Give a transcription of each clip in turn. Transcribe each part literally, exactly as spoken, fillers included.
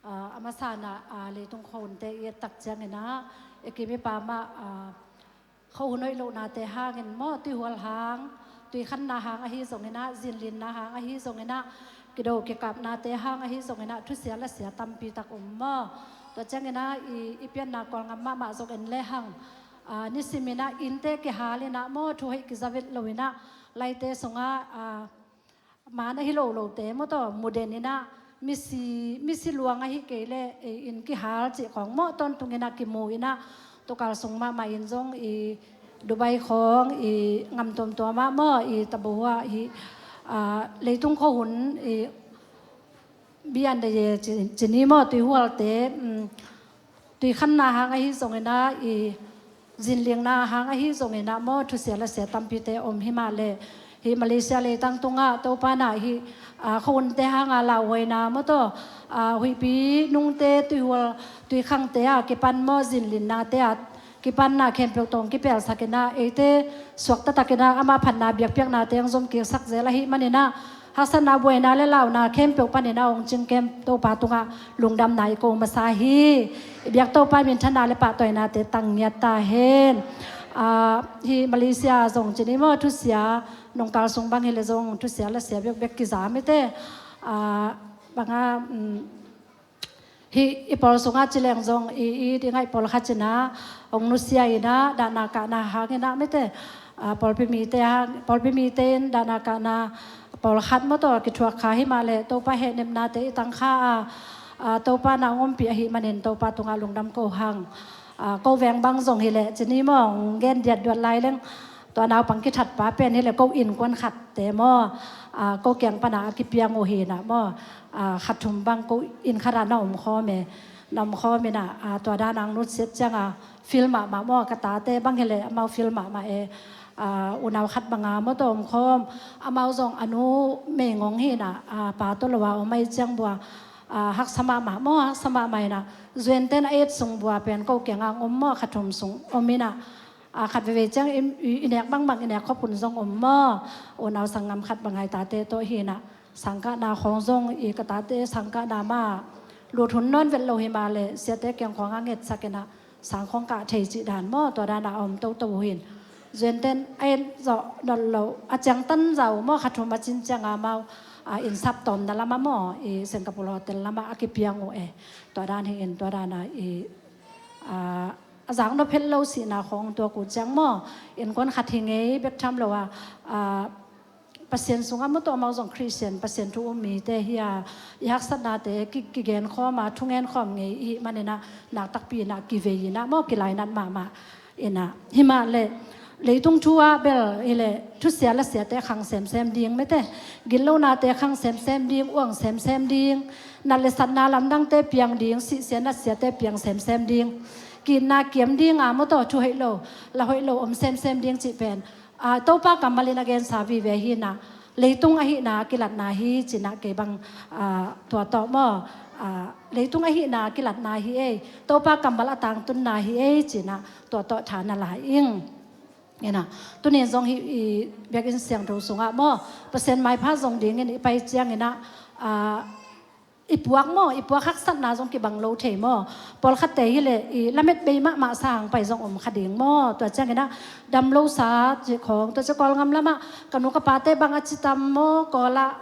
A, a masa-in ah, a, leitung khuahunte i et tak ciangin ah, i kim i pam ah, a, khuahun hoih lohnate hangin maw, tuihual hang, tuikhanna hang ahi zongin ah, zinlinna hang ahi zongin ah, kido kikapnate hang ahi zongin ah, thusia lasia tampi tak om maw. Tua ciangin ah, i, i pianna Kawlgam mahmah zong en lehang, a, nisimin ah, innte kihal in ah maw, thu hoih kiza vet lo in ah, laite sungah, a, man ahi lo lote maw, tua mu den in ah, misi, misi luang ahi kei leh, e, inn kihal cih khawng maw, tawntung in ah kimu in ah, tua kal sung mahmah in zong i Dubai khawng, i gam tuamtuam ah maw, i tabu ah hi, a, leitung khuahun, i bian de ye ci, ci ni maw, tuihualte, um, tuikhanna hang ahi zongin ah, i zinlinna hang ahi zongin ah maw, thusia lasia tampite om hi mah leh, hih Malaysia leitang tungah Topa in ah hih, a, khuahunte hang a lauhuaina maw, tua, a, huihpi nungte, tuihual, tuikhangte a kipan maw, zinlinnate a kipanna khempeuh tawh hong kipelsak in ah, eite suakta takin ah ama phatna biakpiaknate hong zom kiksak zel ahih manin ah, haksatna, buaina le launa khempeuh panin ah hong cingkem Topa tungah lungdamna i ko masa hi. I biak Topa minthanna le pahtawinate tang ngiat ta hen. A, hih Malaysia zong ci ni maw, thusia, nungkal sung bang hi leh zong thusia lasia bekbek kiza mite. A, bang a, um, hih i pawl sungah ci leng zong i, i dingah i pawlkhat in ah hong nusia in ah, dahna kahna hangin ah mite, a, pawlpi mite hang, pawlpi mite in dahna kahna pawlkhat maw, tua kithuak kha hi mah leh, Topa hehnepnate i tang kha a, a, Topa in ah hong ompih ahih manin Topa tungah lungdam ko hang. A, ko veng bang zong hi leh ci ni maw, hong gen diatduat lai leng, tua naupang kithatpa pen hi leh ko innkuan khatte maw, a, ko kiang pan ah a kipiang uh hi in ah maw, a, khat thum bang ko inn khat ah na om khawm e, na om khawm in ah, a, tua dan a hong nusiat ciang a feel mahmah maw, ka tate bang hi leh amau feel mahmah e, a, unau khat bang a maw, tua om khawm, amau zong a nu meigong hi in ah, a, pa tawh lo a om ahih ciang bua, a, haksa mahmah maw, haksa mahmah in ah, zuente in a et sung bua pen ko kiang ah hong om maw, khat thum sung om in ah, a, khat veivei ciang i, i, i nek bangbang, i nek khop hun zong om maw. Unau sanggam khat bang a i tate tawh hi in ah, sangkahna khawng zong i ka tate sangkahna mah lut hun nawn vet lo hi mah leh, siate kiang khawng ah ngetsak in ah, sang khawng kah thei cih dan maw, tua dan a om toto uh hi in. Zuente in a et zawh nawn lo, a ciangtan zah uh maw, khat thum a cin ciang a amau, a, inn sap tawmna lam ah maw, i Singapore hotel lam ah a kipiang uh e. Tua dan hi in, tua dan a i, a, a zaknop het lo sihna khawng tuak uh ciang maw, innkuan khat hi ngei bek tham lo a, a, Pasian sungah maw, tua amau zong Khristian, Pasian thu um mite hi a, i haksatnate ki, kigen khawm a, thungen khawm ngei i hih manin ah, nak takpi in ah kivei in ah maw, kilainat mahmah in ah. Hi mah leh, leitung thu ah bel hi leh, thusia lasiate khang semsem ding mite, gitlonate khang semsem ding, uang semsem ding, nat le satna lamdangte piang ding, sihsia natsiate piang semsem ding, ki-itna kiam ding a maw, tua thu hoih lo, la hoih lo om semsem ding cih pen, a, Topa kammal in a gensa vive hi in ah, leitung ahihna kilatna hi ci in ah, kei bang, a, tua tawh maw, a, leitung ahihna kilatna hi ei, Topa kammal a tangtunna hi ei ci in ah, tua tawh tha na la ing. In ah, tuni in zong hih i biakinn siangtho sungah maw, Pasian maipha zong dingin i pai ciangin ah, a, i puak maw, i puak haksatna zong kibang lo thei maw. Pawlkhatte hi leh i lamet bei mahmah sa hang pai zong om kha ding maw. Tua ciangin ah dam lo sa cih khawng, tua ciang Kawlgam lam ah ka nu ka pate bang a ci tam maw, Kawl ah,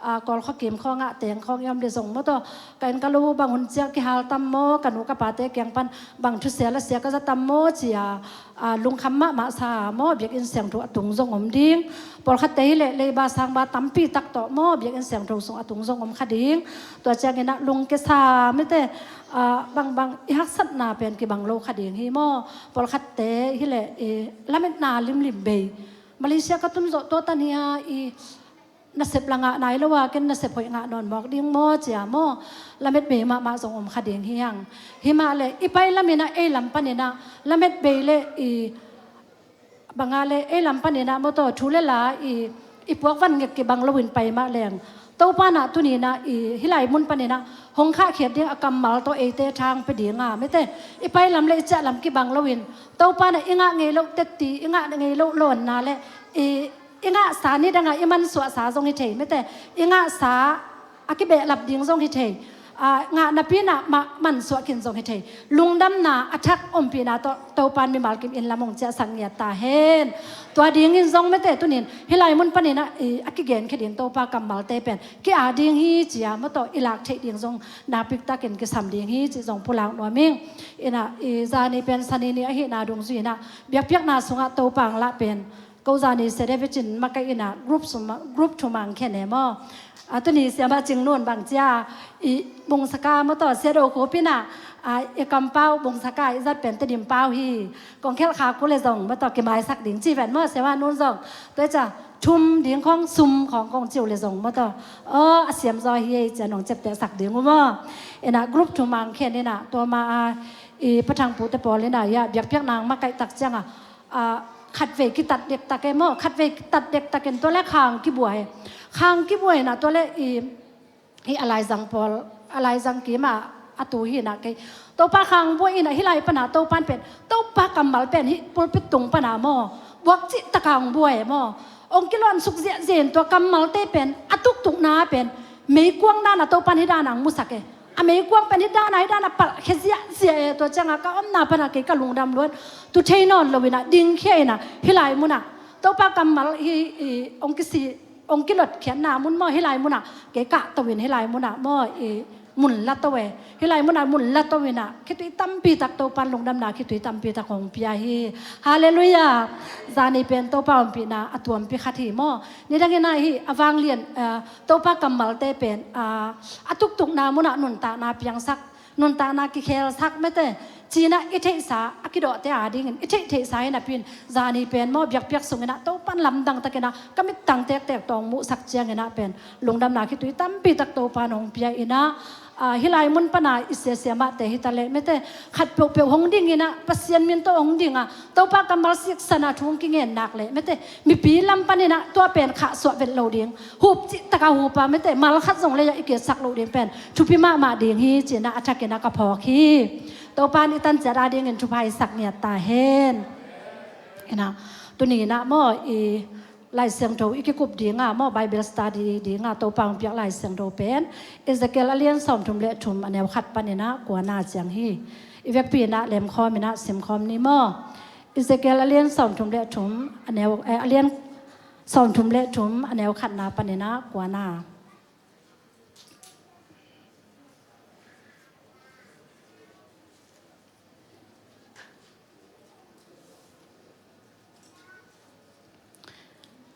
a, Kawl khuakim khawng ah teng khawng i om leh zong maw, tua ka inn ka lo bang hun ciang kihal tam maw, ka nu ka pate kiang pan bang thusia lasia ka za tam maw ci a, a, lungkham mahmah sa maw, biakinn siangtho a tung zong om ding. Pawlkhatte hi leh leiba sangba tampi tak tawh maw, biakinn siangtho sung a tung zong om kha ding. Tua ciangin ah lungke sa mite, a, bangbang i haksatna pen kibang lo kha ding hi maw. Pawlkhatte hi leh i lametna limlim bei. Malaysia ka tun zawh tua tan hi a, i nasep la ngah nai lo a, ken nasep hoih ngah nawn mawk ding maw ci a maw, lamet bei mahmah zong om kha ding hi hang. Hi mah leh i pai lam in ah, ei lam panin ah lamet bei le i bang a le ei lam panin ah maw, tua thu le la i, i puak van ngek kibang lo in pai mah leng, Topa in ah tuni in ah i hih lai mun panin ah hong khahkhiat ding a kammal tawh eite thang pe ding a, mite, i pai lam le i ciah lam kibang lo in, Topa in ah i ngah ngei loh tetti, i ngah ngei loh lawnna le i i ngahsa nidangah i mansuahsa zong hi thei, mite, i ngahsa a kibehlap ding zong hi thei. Aa, ngah napi-in ah mah mansuah khin zong hi thei. Lungdamna a thak ompihna tawh Topa'n mimal kim inn lam hong ciahsak ngiat ta hen. Tua dingin zong mete tunin hih lai mun panin ah i, a kigenkhia ding Topa kammalte pen ki-ap ding hi ci-a maw tawh i lak theih ding zong nakpitakin kisam ding hi cih zong pulak nuam ing. Inah i zani pen Sani ni ahihna dungzui inah biakpiakna sungah Topa hong lah pen ko zani Sia David Cin makaih inah group sum, group thum hong khen e maw. A, tuni siamah Cing Nun bang ci-a i Bungsaka maw tawh Sia Do Khup inah, a, i kampau Bungsaka i zat pen Tedim pau hi. Kong khelh khak uh leh zong maw tawh kimaisak ding ci ven maw siamah Nun zong. Tua hi ciang thum ding khawng sum khawng kong ci uh leh zong maw tawh, aw, a siam zaw hi ei ci-a nong ciaptehsak ding uh maw. Inah group thum hong khen inah tua ma-a i Pa Thang Pu te pawl inah ia biakpiakna hong makaih tak ciangah, a, khatvei kitat dektak e maw, khatvei kitat dektakin tua leh khang kibua e. Khang kibua inah tua leh i, i a laizang pawl, a laizang kimah a tu hi inah kei Topa khang bua inah hih lai panah Topa'n pen Topa kammal pen hih pulpit tung panah maw buak cihtakah hong bua e maw. Hong kilawn suk ziahziah in tua kammalte pen a tuktukna pen meikuang dan a Topa'n hih dan hong musak e. A meikuang pen hih dan a, hih dan a palhkhia ziahziah e. Tua ciangah ka omna panah kei ka lungdam lua in tu thei nawn lo inah dingkhia inah hih lai munah Topa kammal hi, i, hong kisi, hong kilotkhiatna mun maw hih lai munah kei kahto in hih lai munah maw i mun la to e. Hih lai munah mun la to inah khitui tampi tak Topa'n lungdamna khitui tampi tak hong pia hi. Halleluiah. Zani pen Topa ompihna a tuampi khat hi maw. Nidang inah hih a vanglian, a, Topa kammalte pen, a, a tuktukna munah nuntakna piangsak, nuntakna kikhelsak mete ci-in ah i theihsa a kidawhte adingin i theih theihsa hi napi-in zani pen maw biakpiak sung inah Topa'n lamdang tak inah ka mittang tektek tawh hong muhsak ciang inah pen lungdamna khitui tampi tak Topa'n hong pia inah, a, hih lai mun panah i sia siamahte hi ta leh mete khat peuhpeuh hong ding inah Pasian min tawh hong ding a Topa kammal siksan a thu hong kingen nak leh mete mipi lam pan inah tua pen khahsuah vet lo ding, hup cihtakah hup a mete mal khat zong lei-ah i kiatsak loh ding pen thupi mahmah ding hi ci-in ah a thak inah ka phawk hi. Topa'n i tanciat adingin thupha i sak ngiat ta hen. Inah tuni inah maw i Lai Siangtho i kikup ding a maw Bible study ding a Topa hong piak Lai Siangtho pen Ezekiel a lian sawmthum le thum a neu khat pan inah kuana ciang hi. I vekpi inah lemkhawm inah simkhawm ni maw. Ezekiel a lian sawmthum le thum a neu, eh, a lian sawmthum le thum a neu khatna pan inah kuana.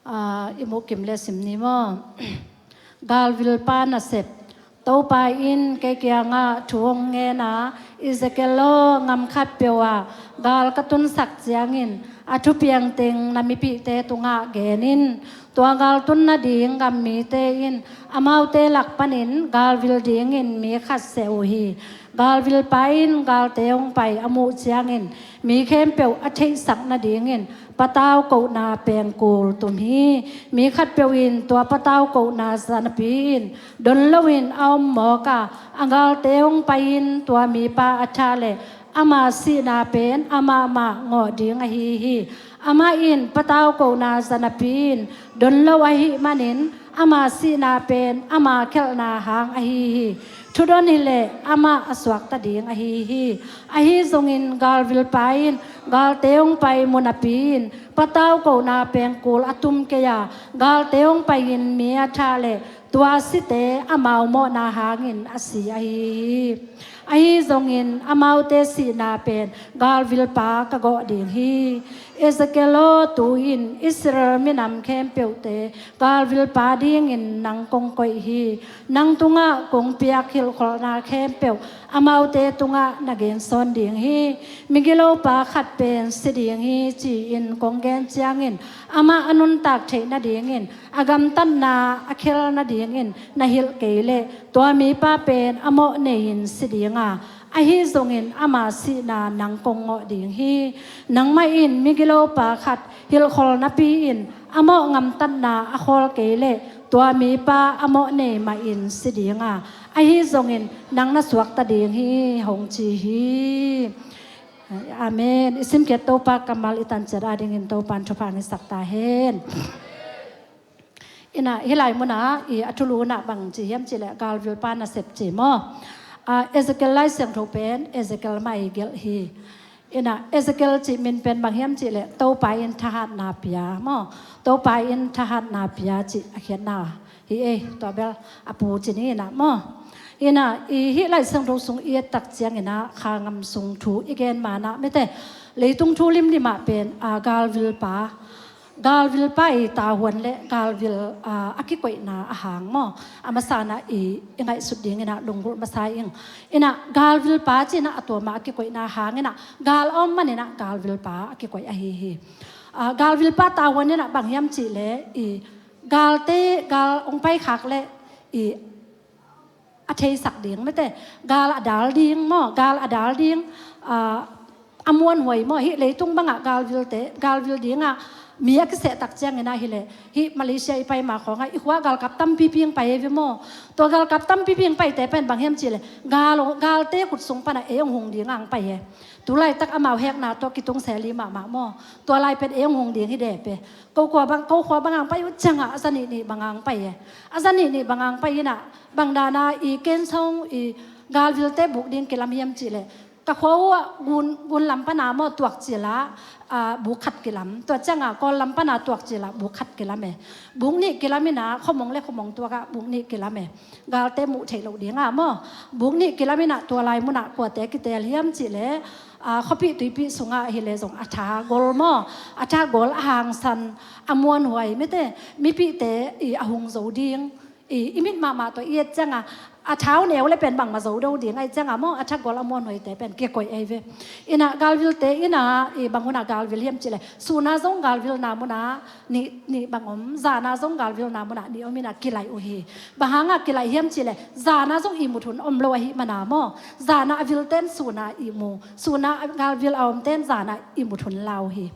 Aa, i mukim le sim ni maw. Galvilpa nasep. Topa in kei kiangah thu hong ngen a, Ezekiel aw, gam khatpeuh ah gal ka tunsak ciangin a thupiang teng na mipihte tungah gen in. Tua gal tun nading gam mite in amaute lak panin galvil dingin mi khat seh uh hi. Galvilpa in galte hong pai a muh ciangin mi khempeuh a theihsak nadingin patau kohna pengkul tum hi. Mi khatpeuh in tua patau kohna zanapi in don loin a om mawk a, a galte hong pai-in tua mipa a thah leh ama sihna pen amah mah ngawh ding ahi hi. Amah in patau kohna zanapi in don lo ahih manin ama sihna pen ama khelhna hang ahi hi. Thudon hileh amah a suakta ding ahi hi. Ahi zongin galvilpa in galte hong pai munapi in patau kohna pengkul a tum kei a, galte hong pai-in mi a thah leh tua site amau mawhna hangin a si ahi hi. Ahi zongin amaute sihna pen galvilpa ka gawh ding hi. Ezekiel aw, tu-in Israel minam khempeuhte galvilpa dingin nang kong koih hi. Nang tungah kong piak hilhkholhna khempeuh amaute tungah na gensawn ding hi. Migilopa khat pen si ding hi ci-in kong gen ciangin amah a nuntak theih nadingin a gamtatna a khel nadingin na hilh kei leh tua mipa pen a mawh nei-in si ding a, ahi zongin ama sihna nang kong ngawh ding hi. Nangmah in migilopa khat hilhkholh napi-in a mawh gamtatna a khawl kei leh tua mipa a mawh nei mahin si ding a, ahi zongin nang na suakta ding hi, hong ci hi. Amen. I simkhiat Topa kammal i tanciat adingin Topa'n thupha hong hisak ta hen. Ina, hih lai munah i a thulu nah bang ci hiam cihleh galvilpa nasep ci maw? A, Ezekiel Lai Siangtho pen Ezekiel mah i gelh hi. Ina, Ezekiel cih min pen bang hiam cihleh Topa in thahatna pia maw? Topa in thahatna pia cih a khiatna hi ei, tua bel a pu ci ni ina maw? Ina, i hih Lai Siangtho sung i et tak ciang ina kha ngam sung thu i gen manah mite leitung thu limlimah pen a galvilpa galvilpa i tahuan le galvil a, a kikoihna a hang maw? A masana i, i ngaihsut ding ina lunggulh masa ing. Ina galvilpa ci ina a tuama a kikoihna a hang ina gal a om man ina galvilpa a kikoih ahi hi. A, galvilpa tahuan ina bang hiam cihleh i galte gal ong paikhak le i a theisak ding mite, gal a dal ding maw, gal a dal ding, a, a muanhuai maw, hih leitung bangah galvilte, galvil dingah mi a kiseh tak ciang ina hileh hih Malaysia i pai ma khawngah i khua galkap tampi ping pai e ve maw? Tua galkap tampi ping paite pen bang hiam cihleh gal, galte khut sung panah ei ong hung dingah ang pai e. Tulaitak amau hekna tua kitung seli mahmah maw? Tua lai pen ei ong hung ding hi dep e. Ko khua bang, ko khua bang ang pai uh ciangah a za nih nih bang ang pai e. A za nih nih bang ang pai ina bang dana i kensong i galvilte buk ding kilam hiam cihleh ka khua uh ah gun, gun lam pana maw tuak cila, a, buk khat kilam. Tua cianga kawl lam pana tuak cila buk khat kilam e. Buk nih kilam ina khomong le khomong tuakah buk nih kilam e. Galte muh theih loh dinga maw? Buk nih kilam ina tua lai munah kuate kitel hiam cihleh, a, khuapih tuipih sungah hileh zong a tha gol maw? A tha gol a hangsan a muanhuai mite mipihte i a hung zo ding. I, i mit mahmah tawh i et cianga a thau neu le pen bangmah zo do ding ahi cianga maw? A thagol a muanhuaite pen kikoih ahi ve. Ina galvilte ina i bang huna galvil hiam cihleh suna zong galvilna muna nih, nih bang om, zana zong galvilna muna nih om ina kilaih uh hi. Bang hanga kilaih hiam cihleh zana zong i mut hun om lo ahi mana maw? Zana a vilten suna i mu, suna galvil a omten zana i mut hun lau hi.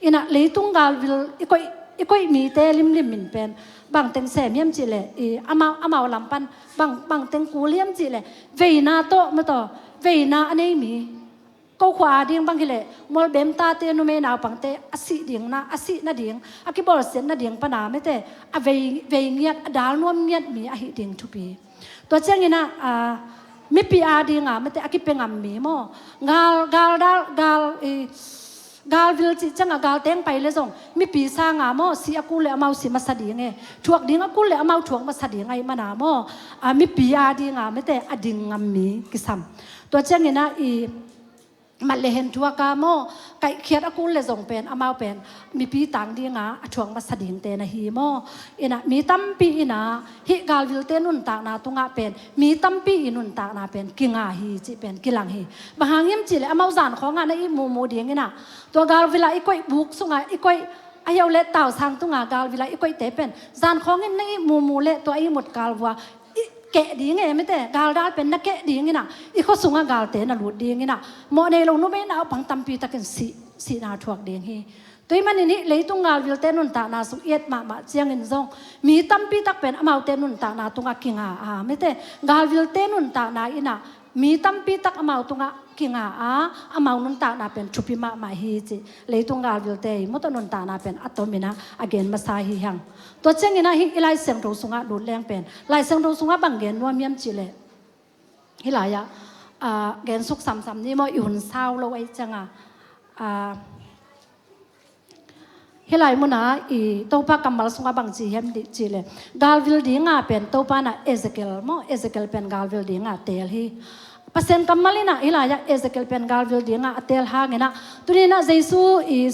Ina leitung galvil i koih, i koih mite limlim min pen bangteng sem hiam cihleh i amau, amau lam pan bang, bangteng kul hiam cihleh veina tawh mataw, veina a nei mi. Ko khua a ding bang hileh mualbem tate numei naupangte a sih ding na, a sih nading, a kibawlsiat nading pana mite a vei, vei ngiat, a dal nuam ngiat mi ahi ding thupi. Tua ciangina, a, mipi a dinga mite a kipia ngam mi maw? Gal, gal dal, gal, i, galvil cih cianga galteng pai le zong mipi sanga maw? Si a kul le amau si masa ding e. Thuak ding a kul le amau thuak masa ding ahi mana maw? A, mipi a dinga mite a ding ngam mi kisam. Tua ciangina i mat le hen thuaka maw, kaihkhiat a kul le zong pen amau pen mipi tang dinga a thuak masa dingte na hi maw? Ina mi tampi ina hih galvilte nuntakna tungah pen mi tampi i nuntakna pen kinga hi cih pen kilang hi. Bang hang hiam cihleh amau zan khawngah na i mumu ding ina tua galvila i koih buk sunga i koih a hiau le tausang tunga galvila i koihte pen zan khawngin na i mumu le tua i mut galvua i keh ding e mite, galdal pen na keh ding ina i khua sunga galte na lut ding ina mawh nei lo numei naupang tampi takin sih, sihna thuak ding hi. Tua hi manin hih leitung galvilte nuntakna sung i et mahmah ciangin zong mi tampi tak pen amaute nuntakna tungah kinga a mite, galvilte nuntakna ina mi tampi tak amau tungah kinga a, amau nuntakna pen thupi mahmah hi cih leitung galvilte i mawtaw nuntakna pen a tom ina a gen masa hi hang. Tua ciangina hih i Lai Siangtho sungah lut leng pen Lai Siangtho sungah bang gen nuam hiam cihleh hih lai-ah, a, gen suk samsam ni maw, i hun sau lo ahi cianga, a, hih lai muna i Topa kammal sungah bang ci hiam dih cihleh galvil dinga pen Topa na Ezekiel maw, Ezekiel pen galvil dinga teel hi. Pasian kammal ina hih lai-ah Ezekiel pen galvil dinga a teel hangina tunina Jesu i,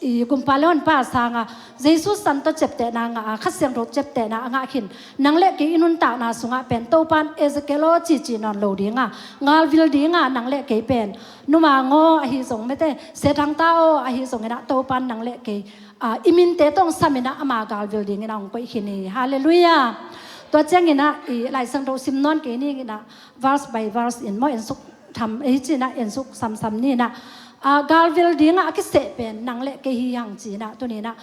i kumpa le honpa sanga Jesu san tawh ciaptehna ngah a, Kha Siangtho ciaptehna a ngah khin nang le kei i nuntakna sungah pen Topan Ezekiel aw cici nawn lo dinga galvil dinga nang le kei pen numa ngaw ahi zong mite, sethangta aw ahi zongina Topan nang le kei, a, i minte tawh ong saminah ama galvil dingin a hong koih khin hi. Halleluiah. Tua ciangina i Lai Siangtho sim nawn kei ninginah verse by verse in maw en suk tham ei cinah en suk samsam ninah, a, galvil dingah a kiseh pen nang le kei hi hang cinah tuninah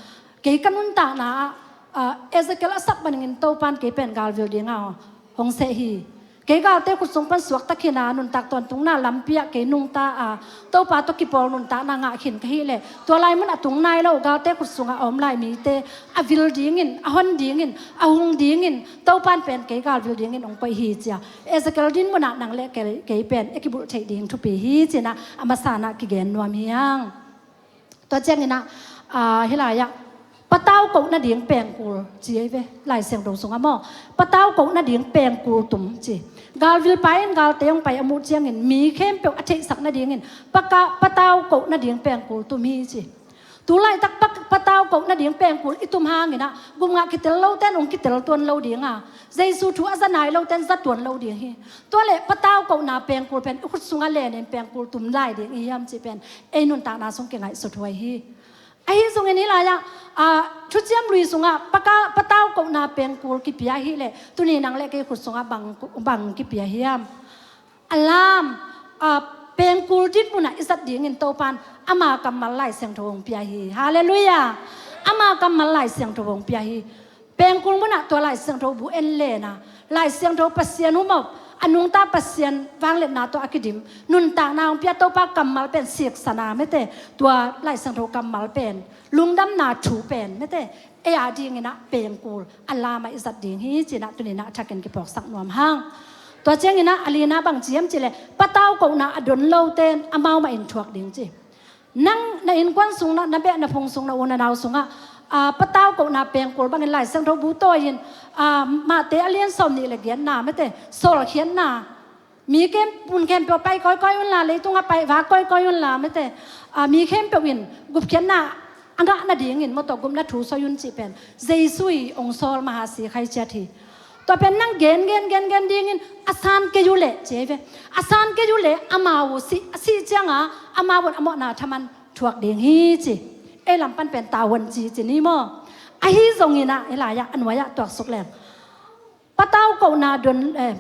kei ka nuntakna ah, a, Ezekiel a sak baningin Topan kei pen galvil dingah hong seh hi. Kei galte khut sung pan suakta khin a, nuntak tawntungna lampi ah kei nungta a, Topa tawh kipawl nuntakna ngah khin ka hih leh, tua lai mun a tung nai lo, galte khut sungah a om lai mite a vil dingin, a hon dingin, a hung dingin, Topan pen kei gal vil dingin hong koih hi ci a, Ezekiel din munah nang le kei, kei pen i kibulh theih ding thupi hi ci-in ah, a masa-in ah kigen nuam hi hang. Tua ciangin ah, aa, hih lai-ah patau koh nading pengkul ci ei ve, Lai Siangtho sungah maw. Patau koh nading pengkul tum ci. Galvilpa in galte hong pai a muh ciangin mi khempeuh a theihsak nadingin paka-, patau koh nading pengkul tum hi ci. Tu laitak pa-, patau koh nading pengkul i tum hangin ah gupngah kitel lote in hong kitel tuan lo ding a, Jesu thu a za nai lote in za tuan lo ding hi. Tua leh patau kohna pengkul pen i khut sungah lenin pengkul tum lai ding i hiam cih pen ei nuntakna sung kingaihsut huai hi. Ahi zongin hih lai-ah, aa, Thuciam Lui sungah paka-, patau kohna pengkul kipia ahih leh tuni nang le kei khut sungah bang, bang kipia hiam? A lam, aa, pengkul din munah i zat dingin Topan ama kammal Lai Siangtho hong pia hi. Halleluiah. Ama kammal Lai Siangtho hong pia hi. Pengkul munah tua Lai Siangtho bu en lena, Lai Siangtho Pasian humop, a nungta Pasian vangliatna tawh a kidim, nuntakna hong pia Topa kammal pen siksana mete, tua Lai Siangtho kammal pen, lungdamna thu pen mete, ei a dingin ah pengkul a lamah i zat ding hi ci-in ah tuni-in ah a thakin kiphawksak nuam hang. Tua ciangin ah a lina bang ci hiam cih leh patau kohna a don lote in amau mah in thuak ding ci. Nang na innkuan sung, na, na beh na phung sung, na u na nau sungah, aa, patau kohna pengkul bangin Lai Siangtho bu tawi-in, aa, Mate a lian sawm nih le giatna mete, sawlkhiatna. Mi kem, mun khempeuh pai kawikawi unla, leitungah pai vak kawikawi unla mete, aa, mi khempeuh in gupkhiatna a ngah nadingin maw, tua gupna thu soi un cih pen Jesu i hong sawl mahasi khaici a hi. Tua pen nang gen, gen, gen, gen dingin a san kei uh leh ci ei ve. A san kei uh leh amau uh sih, a sih cianga amau un a mawhna thaman thuak ding hi ci. Ei lam pan pen tavuan ci ci ni maw. Ahi zongin ah hih lai-ah a nuai-ah tuaksuk leng, patau kohna don, eh,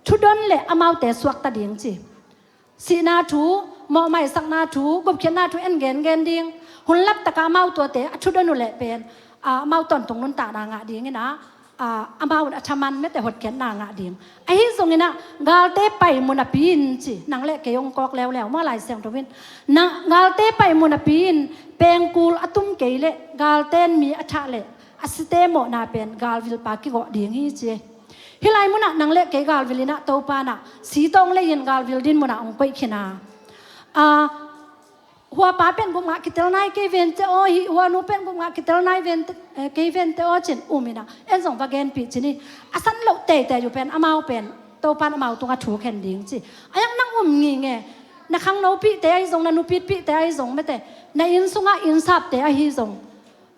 thudon le amaute suakta ding ci. Sihna thu, mawhmaisakna thu, gupkhiatna thu en gengen ding. Hun laptaka amau tuate a thudon uh leh pen, aa, amau tawntung nuntakna ngah dingin ah, aa, amau in a thaman mete hotkhiatna ngah ding. Ahi zongin ah galte pai mun napi-in ci, nang le kei hong kawk leuleu maw Lai Siangtho in. Nang, galte pai mun napi-in pengkul a tum kei leh galte in mi a thah leh a site mawhna pen galvilpa kigawh ding hi ci. Hih lai munah nang le kei galvil in ah Topa in ah sitawng lei-in galvil din munah hong koih khin a. Aa, huapa pen gupngah kitel nai kei vente aw, hih huanu pen gupngah kitel nai vente, eh, kei vente aw ci-in um in ah, en zong va genpih ci ni. A san loh teitei uh pen amau pen Topa in amau tungah thu khen ding ci. A iang nang um nginge, na khangnopihte ahi zong, na nupitpihte ahi zong mete, na inn sungah innsapte ahi zong,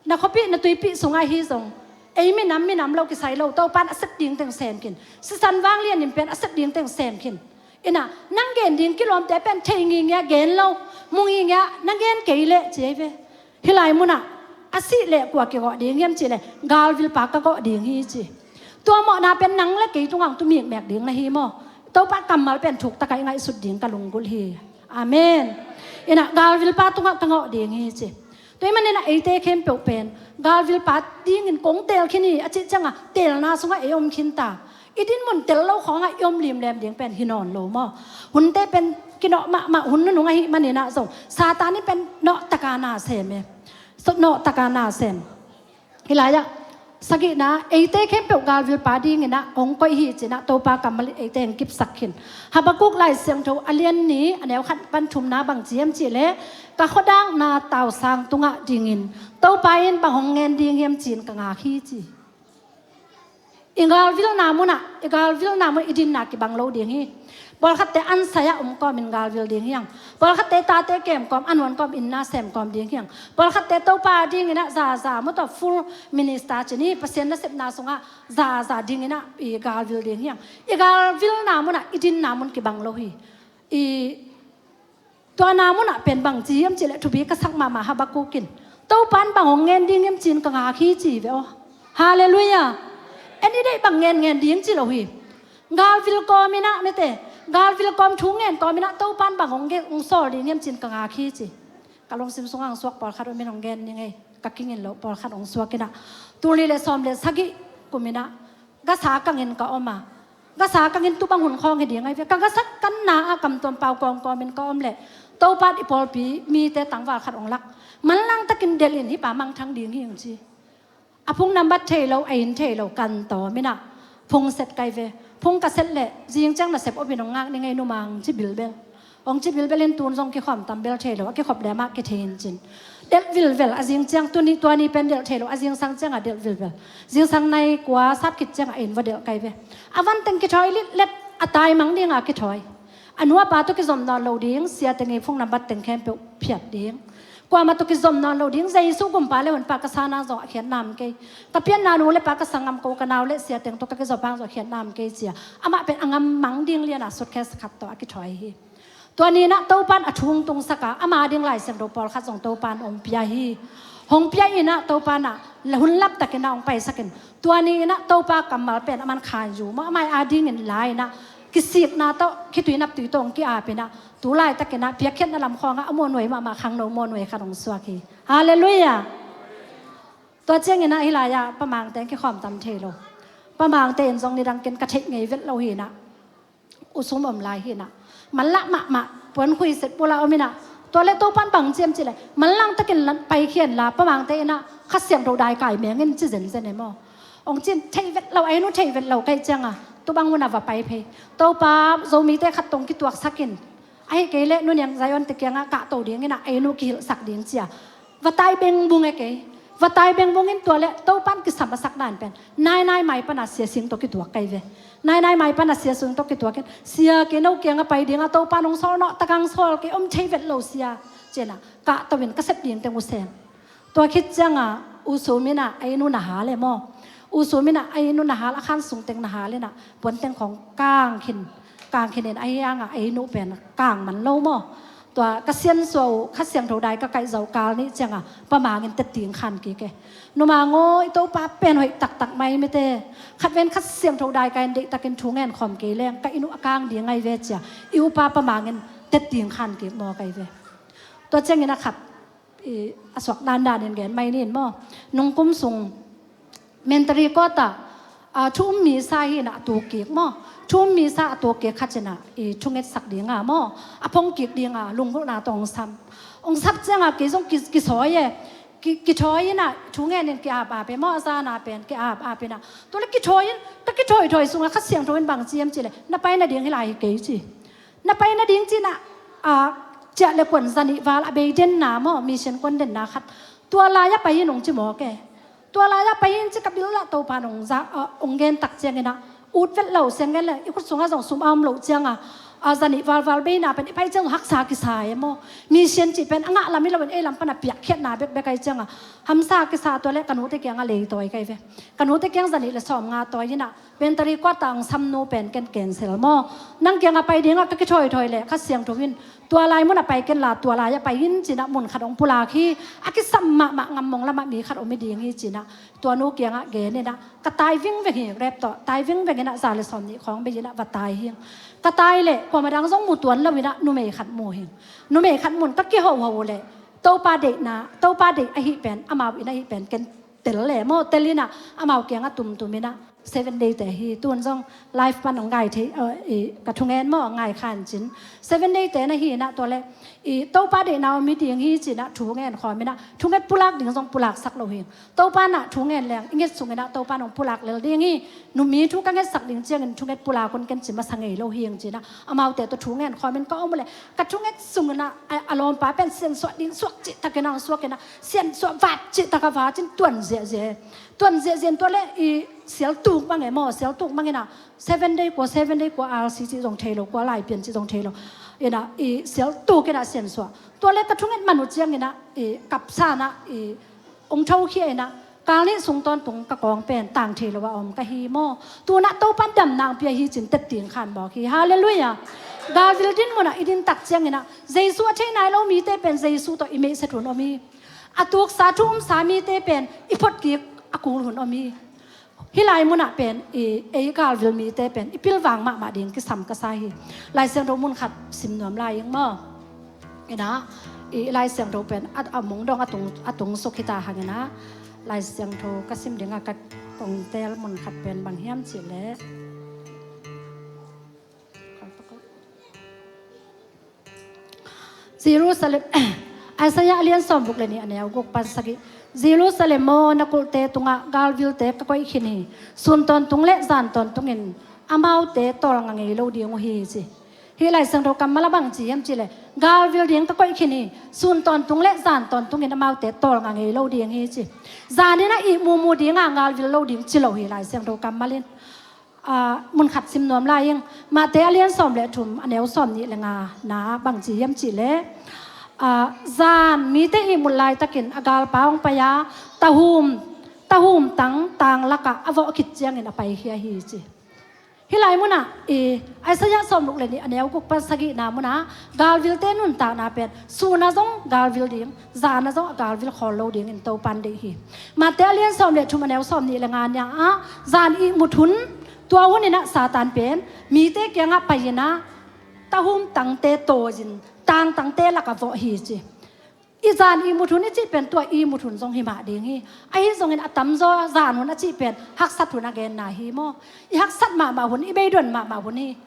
na khuapih na tuipih sungah hi zong, ei minam, minam lo kisai lo, Topa in a sep ding teng sem khin. Sisan vanglian in pen a sep ding teng sem khin. In ah nang gen ding kilawmte pen thei ngingia gen lo, mu ngingia na gen kei leh ci ei ve. Hih lai munah a sih leh kua kigawh ding hiam cih leh galvilpa ka gawh ding hi ci. Tua mawhna pen nang le kei tungah hong tumikmek ding na hi maw. Topa kammal pen thuktakah i ngaihsut ding ka lunggulh hi. Amen. In ah galvilpa tungah ka gawh ding hi ci. Tua ahih manin ah eite khempeuh pen galvilpa dingin kong teel khin hi a cih ciangah teelna sungah ei om khin ta. I dinmun tel lo khawngah i om limlem ding pen hi nawn lo maw. Hunte pen kinawh mahmah hun nunung ahih manin ah zong Satan in pen nawhtaka na sem e. So, nawhtaka na sem. Hih lai-ah sagihna, eite khempeuh galvilpa dingin ah hong koih hi ci-in ah Topa kammal in eite hong kipsak khin. Habakkuk Lai Siangtho a lian nih, a neu khat pan thumna bang ci hiam cih leh, ka khuadakna tausang tungah dingin Topa in bang hong ngen ding hiam ci-in ka ngak hi ci. I galvilna munah, i galvilna mun i dinna kibang lo ding hi. Pawlkhatte ansai-ah om kawmin galvil ding hi hang. Pawlkhatte tate kem kawm, a nuan kawm, inn na sem kawm ding hi hang. Pawlkhatte Topa dingin ah zaza, maw, tua full minister ci ni, Pasian nasepna sungah zaza dingin ah i galvil ding hi hang. I galvilna munah i dinna mun kibang lo hi. I Tua na munah pen bang ci hiam cih leh thupi ka sak mahmah Habakkuk in, Topa in bang hong ngen ding hiam ci-in ka ngak hi ci ve aw. Halleluiah. En i deih bang ngen ngen ding ci lo hi. Galvil kawmin ah mete, galvil kawm thu ngen kawmin ah Topa in bang hong ngen, hong sawl ding hiam ci-in ka ngak hi ci. Ka lungsim sungah hong suak pawlkhat om in hong gen ning ei. Ka kingin loh pawlkhat hong suak in ah. Tul nih le sawm le sagih kumin ah gasa kangin ka om a, Gasa kangin tu bang hun khawng hi ding ahi ve. Ka gasa kanna ah kamtuam pau kawmkawmin ka om leh Topa in i pawlpi mite tangval khat hong lak. Manlang takin delh in, hih pa mangthang ding hi, hong ci. A phung nambat thei lo, a inn thei lo, kan tawm in ah phung set kai ve. Phung ka set leh zing ciang nasep om in hong ngak ning ei, numang, ci bilbel. Hong ci bilbel in tun zong kikhawm tam bel thei lo, a kikhop leh amah kithei in cin. Delh vilvel, a zing ciang tuni tuani pen delh thei lo, a zingsang ciangah delh vilvel. Zingsang nai kua sat khit ciangah a inn va delh kai ve. A van teng kithawi litlet, a taimang dingah kithawi. A nu a pa tawh kizom nawn lo ding, sia teng i phung nambat teng khempeuh phiat ding. Kuamah tawh kizom nawn lo ding, Jesu gumpa le honpa ka sa nang zong a khiat nam kei. Ka pianna nu le pa, ka sanggam ko, ka nau le sia teng tawh ka kizop hang zong a khiat nam kei, ci a. Amah pen a ngam mang ding lianah suitcase khat tawh a kithawi hi. Tua ni in ah Topa in a thu hong tungsak a, ama ding Lai Siangtho pawlkhat zong Topa in hong pia hi. Hong pia in ah Topa in ah hun laptak in ah hong paisak in. Tua ni in ah Topa kammal pen a man khan zu maw, amah i adingin la in ah kisikna tawh, khitui naptui tawh hong ki-ap in ah, tu laitak in ah piakkhiatna lam khawngah a muanhuai mahmah khangno muanhuai khat hong suak hi. Halleluiah. Tua ciangin ah hih lai-ah Pa Mangte in kikhawm tam thei lo. Pa Mangte in zong nidang ken ka theih ngei vet lo hi in ah, U Sum om lai hi in ah, manlah mahmah, puan khui set pula om in ah. Tua leh Topa in bang ci hiam cih leh, manlang takin paikhia inla, Pa Mangte in ah Kha Siangtho dai kai meng in, ci zenzen e maw. Hong ci in, thei vet lo, a inn uh thei vet lo ka hih ciangah, tu bang hun ah va pai phei. Topa, Zomite khat tawh hong kituaksak in, ahih kei leh Nu Niang Zion te kiangah kahto ding in ah, a inn uh kihilhsak ding, ci a. Va tai bengbung e kei. Va tai bengbung in, tua leh Topa in kisam a sak dan pen Nainai mai pan a Sia Sing tawh kituak kai ve. Nainai mai pan a Sia Sing tawh kituak in, Sia, kei no kiangah pai dingah Topa in hong sawl nawh, tak hong sawl, kei om thei vet lo, Sia, ci in ah kahto in ka sep ding teng uh sem. Tua khit ciangah U Sum in ah a inn uh na hal e maw. U Sum in ah a inn uh na hal, a khan sung teng na hal in ah, puan teng khawng kang khin, kang khin in, ahi hangah a inn uh pen kang man lo maw. Tua ka siansuah uh, Kha Siangtho dai ka kaih zawh kal nih ciangah Pa Mang in tetting khan kik e. Nu Mang aw, i Topa pen hoih taktak mai mite. Khatven Kha Siangtho dai kai in, deihtakin thu ngen khawm kei leng ka inn uh a kang ding ahi ve, ci a, i upa Pa Mang in tetting khan kik mawk ahi ve. Tua ciangin a khat, i, a suak dandan in gen mai ni in maw. Nungkum sung Mentari Court ah, a, thu um misa hi in ah a tuk kik maw. Thu um misa a tuk kik khat in ah, i, thungetsak ding a maw, a phong kik ding a lunggulhna tawh hong sam. Hong sap ciangah kei zong ki, kisawi e. Ki, kithawi in ah, thu ngen in ki-ap ap e maw, a zana pen ki-ap ap in ah. Tua leh kithawi in, ka kithawithawi sungah Kha Siangtho in bang ci hiam cih leh, na pai nading hih lai hi kei, ci. Na pai nading, ci in ah, a, ciah le kuan zanih val a bei denna maw, mission kuan denna khat, tua lai-ah pai in, hong ci mawk e. Tua lai-ah pai in, ci ka bil lah Topa in hong za, a, hong gen tak ciangin ah, ut vet lo, siang gen le, i khut sungah zong sum a om loh ciangah, a, zanih valval beina pen i pai ciang haksa kisa e maw. Mission cih pen a ngah lam hi loin ei lam pan a piakkhiatna bekbek ahi ciangah hamsa kisa. Tua leh ka nute kiangah leitawi ka hi ve. Ka nute kiang zanih le sawmnga tawi in ah, Mentari Court ah hong samnu pen ken cancel maw. Nang kiangah pai dingah ka kithawithawi leh Kha Siangtho in, tua lai munah pai kenla, tua lai-ah pai in, ci in ah mun khat hong pulak hi. A kisam mahmah, Ngammong lamah mi khat om hi ding hi, ci in ah tua nu kiangah gen in ah, ka tai vingveng hi, rep tawh tai vingveng in ah, za le sawmnih khawng bei in ah va tai hi. Ka tai leh kuamah dang zong mu tuan lo in ah, numei khat mu hi. Numei khat mu in ka kihoho uh leh, Topa deihna, Topa deih ahih pen, amau in ahih pen ken tel le maw, tel in ah amau kiangah tumtum in ah, Seven Day te hi, tun zong live pan hong ngai thei, uh, i, ka thungen maw, ngai khan cin. Seven Day te na hi in ah, tua leh, i, Topa deihna om hi ding hi, ci in ah thu ngen khawm in ah, thunget pulak ding zong pulaksak lo hi. Topa in ah thu ngen leng i nget sung in ah Topa in hong pulak lel ding hi. Numi thu ka ngetsak ding ciangin thunget pulak un ken, ci masa ngei lo hi, ci in ah amaute tawh thu ngen khawm in ka om uh leh, ka thunget sung in ah a, a lawmpa pen siansuah ding suak cihtak in ah hong suak in ah, siansuah vat cihtak a vat in tuan ziahziah e. Tuan ziahziah in tua leh i sial tuk mang e maw, sial tuk mang in ah, Seven Day kua, Seven Day kua, R C cih zong thei lo, kua Laipian cih zong thei lo. In ah i sial tuk in ah siansuah. Tua leh ka thunget man uh ciangin ah, i kapsa in ah, i hong thokhia in ah, kal nih sung tawntung ka kawng pen tang thei lo a om ka hi maw. Tu in ah Topa in damna hong pia hi, ci in tetting khan mawk hi. Halleluiah. Galvil din munah i din tak ciangin ah, Jesu a thei nai lo mite pen Jesu tawh i meihset hun om hi. A tuksa, thu umsa mite pen i photkik a kul hun om hi. Hih lai munah pen i, ei galvil mite pen i pilvang mahmah ding kisam ka sa hi. Lai Siangtho mun khat sim nuam lai ing maw. In ah, i Lai Siangtho pen a, a mung dong a tung, a tung suk hi ta hang in ah, Lai Siangtho ka sim dingah ka kong tel mun khat pen bang hiam cih leh, Jerusalem, Isaiah a lian sawm guk le nih a neu guk pan sagih. Jerusalem aw, na kulhte tungah galvilte ka koih khin hi. Sun tawntung le zan tawntungin amaute tawlnga ngei lo ding uh hi ci. Hih Lai Siangtho kammal ah bang ci hiam cih leh, galvil ding ka koih khin hi. Sun tawntung le zan tawntungin amaute tawlnga ngei lo ding hi ci. Zan in a ihmu mu ding a, galvil lo ding ci lo hi Lai Siangtho kammal in. Aa, mun khat sim nuam lai ing. Matthai a lian sawm le thum a neu sawm nih le nga na ah bang ci hiam cih leh, aa, zan mite ihmut laitakin a galpa hong pai a, tahum, tahum tang tang lakah a vawh khit ciangin a paikhia hi ci. Hih lai munah i Isaiah sawm guk le nih a neu guk pan sagihna munah galvilte nuntakna pen sun ah zong galvil ding, zan ah zong a galvil khawl lo dingin Topan deih hi. Matthai a lian sawm le thum a neu sawm nih le nga ni ah, zan ihmut hun, tua hun in ah Satan pen mite kiangah pai in ah, tahum tangte tawi-in, tang tangte lakah vawh hi ci. I zan ihmut hun i cih pen tua ihmut hun zong hi mah ding hi. Ahi zongin a tamzaw zan hun a cih pen haksat hun a genna hi maw? I haksat mahmah hun, i beidon mahmah hun hi.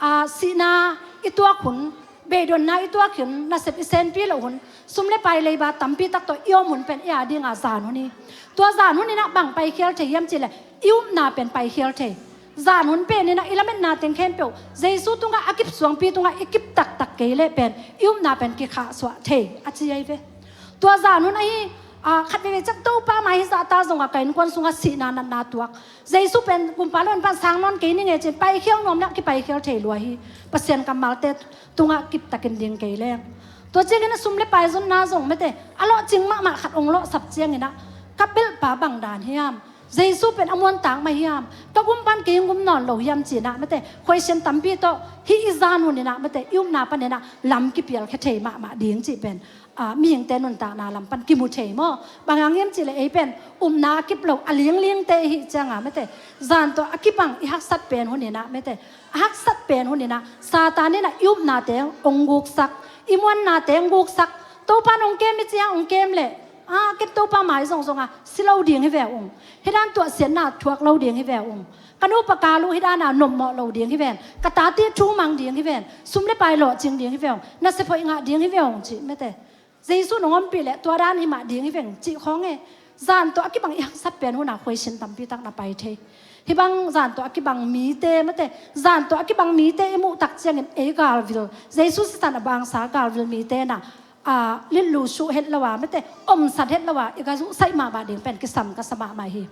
Aa, sihna i tuak hun, beidonna i tuak hun, nasep i senpi loh hun, sum le pai leiba tampi tak tawh i om hun pen i a dinga zan hun hi. Tua zan hun in ah bang paikhial thei hiam cih leh, i upna pen paikhial thei. Zan hun pen in ah i lametna teng khempeuh Jesu tungah, a kip suangpi tungah i kip taktak kei leh pen i upna pen kikhahsuah thei a ci ahi ve. Tua zan hun ahi, aa, khat veivei ciang Topa mai hi zahta zongah ka innkuan sungah sihna natna tuak, Jesu pen gumpa lo in pan sang nawn kei ning e ci-in paikhial nuam leh kipaikhial thei lua hi. Pasian kammalte tungah kiptakin ding kei leng. Tua ciangin a sum le pai zonna zong mete, a lawhcing mahmah khat hong lawhsap ciangin ah, ka belhpa bang dan hiam? Jesu pen a muantak mah hiam? Ka gum pan kei hong gum nawn lo hiam ci-in ah mete, question tampi tawh hih i zan hun in ah mete, i upna pan in ah lam kipialkhia thei mahmah ding cih pen, aa, mihingte nuntakna lam pan kimu thei maw? Bang hang hiam cih leh ei pen upna a kip lo, a linglingte i hih ciangah mete, zan tawh a kibang i haksat pen hun in ah mete, a haksat pen hun in ah Satan in ah i upnate hong guksak, i muannate hong guksak. Topan hong kem i ci-a hong kem leh, aa, ken Topa mai zongzong a si lo ding hi ve ung. Hih dan tuahsiatna thuak lo ding hi ve ung. Ka nupa kal uh hih dan a nopmawh lo ding hi ven. Ka tate thu mang ding hi ven. Sum le pai lawhcing ding hi ve ung. Nasep hoih ngah ding hi ve ung cih mete, Jesu in hong ompih leh tua dan hi mah ding hi veng cih khawng e. Zan tawh a kibang i haksat pen hun ah question tampi tak na pai thei. Hih bang zan tawh a kibang mite mete, zan tawh a kibang mite i muh tak ciangin ei galvil, Jesu sisan a bangsa galvil mite in ah, aa, litlu suh het lo a mete, omsat het lo a i ga zuhsaih mahmah ding pen kisam ka sa mahmah hi.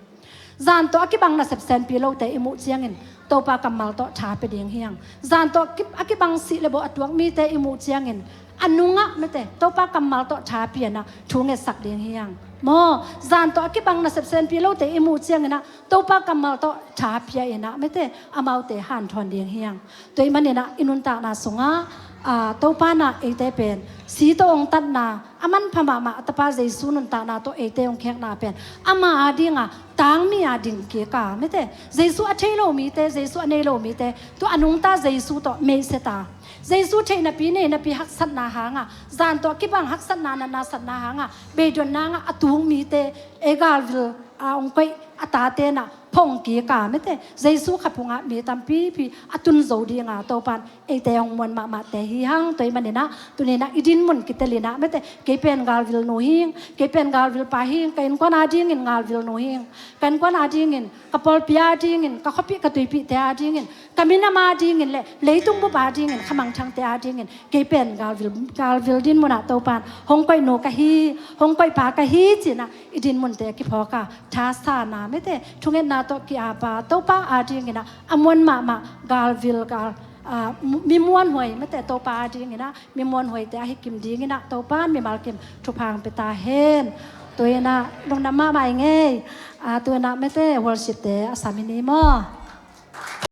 Zan tawh a kibang nasep senpi lote i muh ciangin Topa kammal tawh tha pia ding hi hang. Zan tawh a kibang sih le bawh a tuak mite i muh ciangin a nungah mete, Topa kammal tawh tha pia in ah thu ngetsak ding hi hang. Maw, zan tawh a kibang nasep senpi lote i muh ciangin ah Topa kammal tawh tha pia in ah mete, amaute hanthawn ding hi hang. Tua ahih manin ah i nuntakna sungah, aa, Topa in ah eite pen si tawh hong tatna, a manpha mahmah a Tapa Jesu nuntakna tawh eite hong khekna pen ama a dinga tangmi a ding kik a mete, Jesu a thei lo mite, Jesu a nei lo mite, tua a nungta Jesu tawh meihsia ta. Jesu theih napi nei napi haksatna hangah, zan tawh a kibang haksatna natna satna hangah, beidonna hangah a tung mite, ei galvil a hong koih a tate in ah phong kik a mete, Jesu kha phungah mi tampipi a tun zo dinga Topan eite hong muan mahmahte hi hang. Tua ahih manin ah tuni in ah i dinmun kitel in ah mete, kei pen galvil nu hing, kei pen galvil pa hing, ka innkuan a dingin galvil nu hing, ka innkuan a dingin, ka pawlpi a dingin, ka khuapih ka tuipihte a dingin, ka minam a dingin le leitung bup a dingin, kha mangthangte a dingin kei pen galvil, galvil dinmun ah Topan hong koih nu ka hi, hong koih pa ka hi ci-in ah i dinmunte kiphawk a, thasana mete, thungetna tawh ki-ap a, Topa a dingin ah a muan mahmah galvil, gal, aa, mi muanhuai mete, Topa a dingin ah mi muanhuaite ahi kim dingin ah Topan mimal kim thupha hong pia ta hen. Tua in ah lungdam mahmah ing ei. Aa, tua in ah mete, worshipte a sam hi ni maw.